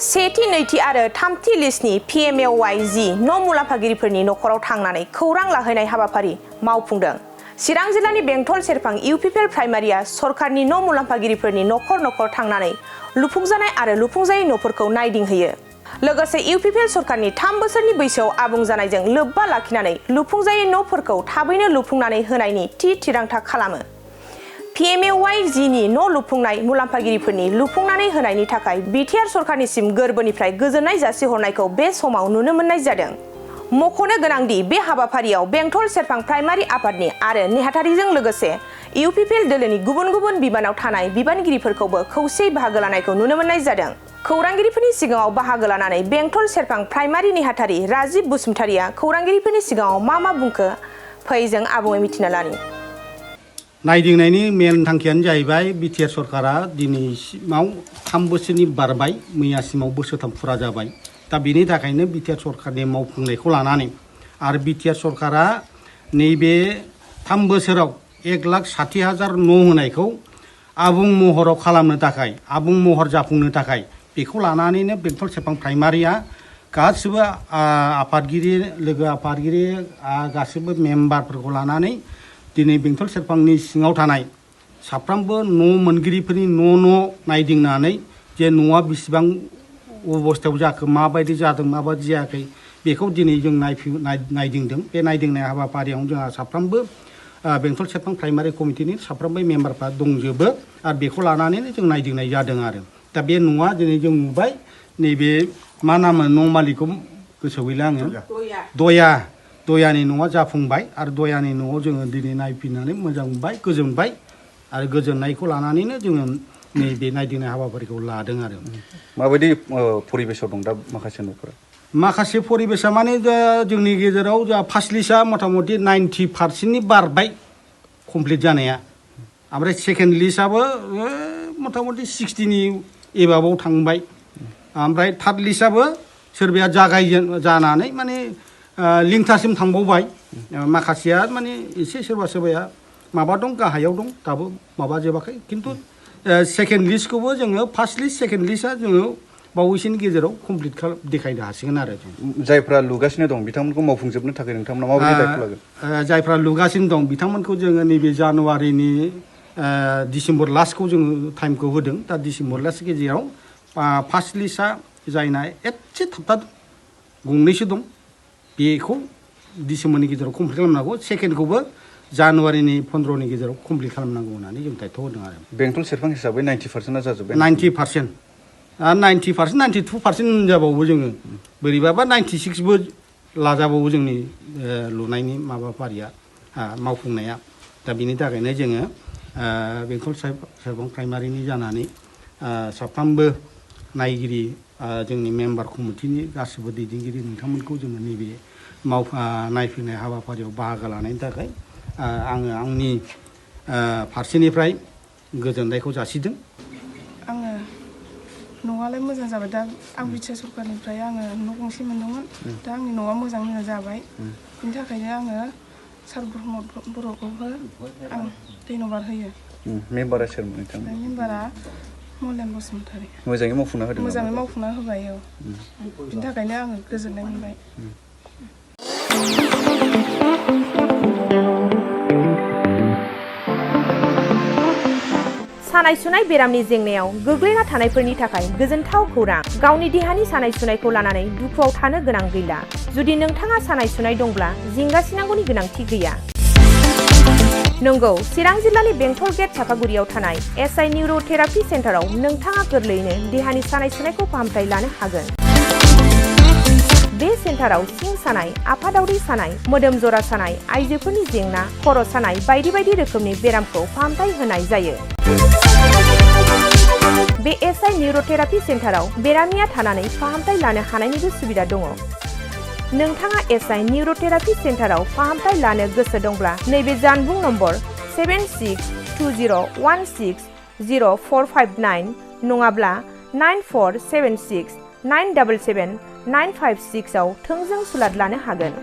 सेथि नैथि आरो थामथि लिस्टनि PMAY-G न' मुलाम्फागिरिफोरनि नखराव थांनानै खौरां लाहैनाय हाबाफारि मावफुंदों। चिरां जिल्लानि बेंटल सेरफां UPL प्राइमारिया सरकारनि न' मुलाम्फागिरिफोरनि नखर नखर थांनानै लुफुंजानाय आरो लुफुंजायै न'फोरखौ नायदिंहैयो। लोगोसे UPL सरकारनि 3 बोसोरनि बैसोआव आबुं जानायजों लोब्बा लाखिनानै लुफुंजायै न'फोरखौ थाबैनो लुफुंनानै होनायनि थिरांथा खालामो। PMAY-Gनि न' लुफुंनाय मुलाम्फागिरिफोरनि लुफुंनानै होनायनि थाखाय बिटिआर सरकारनिसिम गोरबोनिफ्राय गोजोननाय जासिहरनायखौ बे समाव नुनो मोननाय जादों। मख'नो गोनांदि बे हाबाफारियाव बेंटल सेरफां प्राइमारि आफादनि आरो नेहाथारिजों लोगोसे UPL दोलोनि गुबुन गुबुन बिबानाव थानाय बिबानगिरिफोरखौबो खौसेयै बाहागो लानायखौ नुनो मोननाय जादों। खौरांगिरिफोरनि सिगाङाव बाहागो लानानै बेंटल सेरफां प्राइमारि नेहाथारि राजिब बसुमतारिया खौरांगिरिफोरनि सिगाङाव मा बुंखो फै जों आबुङै मिथिना लानि। नायदिंनायनि मेन थांखियानो जाहैबाय बिटिआर सरकारा दिनैसिमाव 3 बोसोरनि बारबाय, मैयासिमाव बोसोरथाम फुरा जाबाय। दा बेनि थाखायनो बिटिआर सरकारनि मावफुंनायखौ लानानै आरो बिटिआर सरकारा नैबे 3 बोसोराव 1,60,000 न' होनायखौ आबुं महराव खालामनो थाखाय, आबुं महर जाफुंनो थाखाय बेखौ लानानैनो बेंटल सेरफां प्राइमारिया गासिबो आफादगिरि, लोगो आफादगिरि गासिबो मेम्बारफोरखौ लानानै दिनै बेंटल सेरफांनि सिङाव थानाय साफ्रोमबो न' मोनगिरिफोरनि न' नायदिंनानै जे न'आ बेसेबां अबस्थायाव जाखो, माबायदि जादों, माबायदि जायाखै बेखौ दिनै जों नायदिंदों। बे नायदिंनाय हाबाफारियावनो जोंहा साफ्रोमबो बेंटल सेरफां प्राइमारि कमिटिनि साफ्रोमबो मेम्बारफ्रा दंजोबो आरो बेखौ लानानैनो जों नायदिंनाय जादों आरो। दा बे न'आ दिनै जों नुबाय, नैबे मा नाम न' मालिकखौ गोसोआव गैला आङो, दयानि न'आ जाफुंबाय आरो दयानि न'आव जोङो दिनै नायफैनानै मोजां मोनबाय, गोजोनबाय आरो गोजोननायखौ लानानैनो जोङो नैबे नायदिंनाय हाबाफारिखौ लादों आरो। माबायदि परिबेसाव दं दा माखासे न'फोरा? माखासे परिबेसा माने जोंनि गेजेराव जोंहा फार्स्ट लिस्टआ मथा मथि 90% बारबाय कमप्लिट जानाया, ओमफ्राय सेकेन्ड लिस्टआबो मथा मथि 60नि एबाबाव थांबाय, ओमफ्राय थार्ड लिस्टआबो सोरबाया जानानै माने लिंथासिम थांबावबाय। माखासेया माने एसे सोरबाया माबा दं, गाहायाव दं, दाबो माबा जोबाखै। खिन्थु सेकेन्ड लिस्टखौबो जोङो फार्स्ट लिस्ट सेकेन्ड लिस्टआ जोङो बावैसोनि गेजेराव कमप्लिट देखायनो हासिगोन आरो। जायफ्रा लुगासिनो दं बिथांमोनखौ मावफुंजोबनो थाखाय नोंथांमोना माबायदि दायथ' लागोन? जायफ्रा लुगासिनो दं बिथांमोनखौ जोङो नैबे जानुवारिनि डिसेम्बर लास्टखौ जोङो टाइमखौ होदों। दा डिसेम्बर लास्ट गेजेराव फार्स्ट लिस्टआ जायना एसे थाबथादों, गंनैसो दं, बेखौ डिसेम्बरनि गेजेराव कमप्लिट खालामनांगौ। सेकेन्डखौबो जानुवारिनि 15नि गेजेराव कमप्लिट खालामनांगौ होननानै जों दायथ' होदों आरो। बेंटल सेरफां हिसाबै 90%आ जाजोब्बाय? 90%, 90%, 92% होनजाबावो जोङो, बोरैबाबा 96बो लाजाबावो जोंनि लुनायनि माबाफारिया, मावफुंनाया। दा बेनि थाखायनो जोङो बेंटल सेरफां प्राइमारिनि जानानै साफ्रोमबो नायगिरि, जोंनि मेम्बार कमिटिनि गासिबो दैदेनगिरि नोंथांमोनखौ जोङो नैबे नायफैनाय हाबाफारियाव बाहागो लानायनि थाखाय आङो आंनि फारसेनिफ्राय गोजोननायखौ जासिदों। आङो न'आलाय मोजां जाबाय। दा आं बिटिआर सरकारनिफ्राय आङो न' गंसे मोनदोंमोन। दा आंनि न'आ मोजां जाबाय। बिनि थाखायनो आङो सार ब्रह्म बर'खौबो आं धन्यबाद होयो। मेम्बारा सोरमोन नोंथां? मेम्बारा मलेन बसुमतारी। मोजाङै मावफुंना होदों? मोजाङै मावफुंना होबाय, औ। बिनि थाखायनो आङो गोजोननाय मोनबाय। सानाय सुनाय बेरामनि जेंनायाव गोग्लैना थानायफोरनि थाखाय गोजोनथाव खौरां। गावनि देहानि सानाय सुनायखौ लानानै दुखुआव थानो गोनां गैला। जुदि नोंथाङा सानाय सुनाय दंब्ला जिंगासिनांगौनि गोनांथि गैया। नंगौ, चिरां जिल्लानि बेंटल गेट चापागुरियाव थानाय SI निउर'थेरापि सेन्टाराव नोंथाङा गोरलैयैनो देहानि सानाय सुनायखौ फाहामथाय लानो हागोन। बे सेन्टाराव सिं सानाय, आफादावरि सानाय, मोदोम जरा सानाय, आइजोफोरनि जेंना, खर' सानाय बायदि बायदि रोखोमनि बेरामखौ फाहामथाय होनाय जायो। बे SI निउर'थेरापि सेन्टाराव बेरामिया थानानै फाहामथाय लानो हानायनिबो सुबिदा दङ। नोंथाङा SI निउर'थेरापि सेन्टाराव फाहामथाय लानो गोसो दंब्ला नैबे जानबुं नम्बर 7620160459 नङाब्ला 9476977956 आव थोंजों सुलाद लानो हागोन।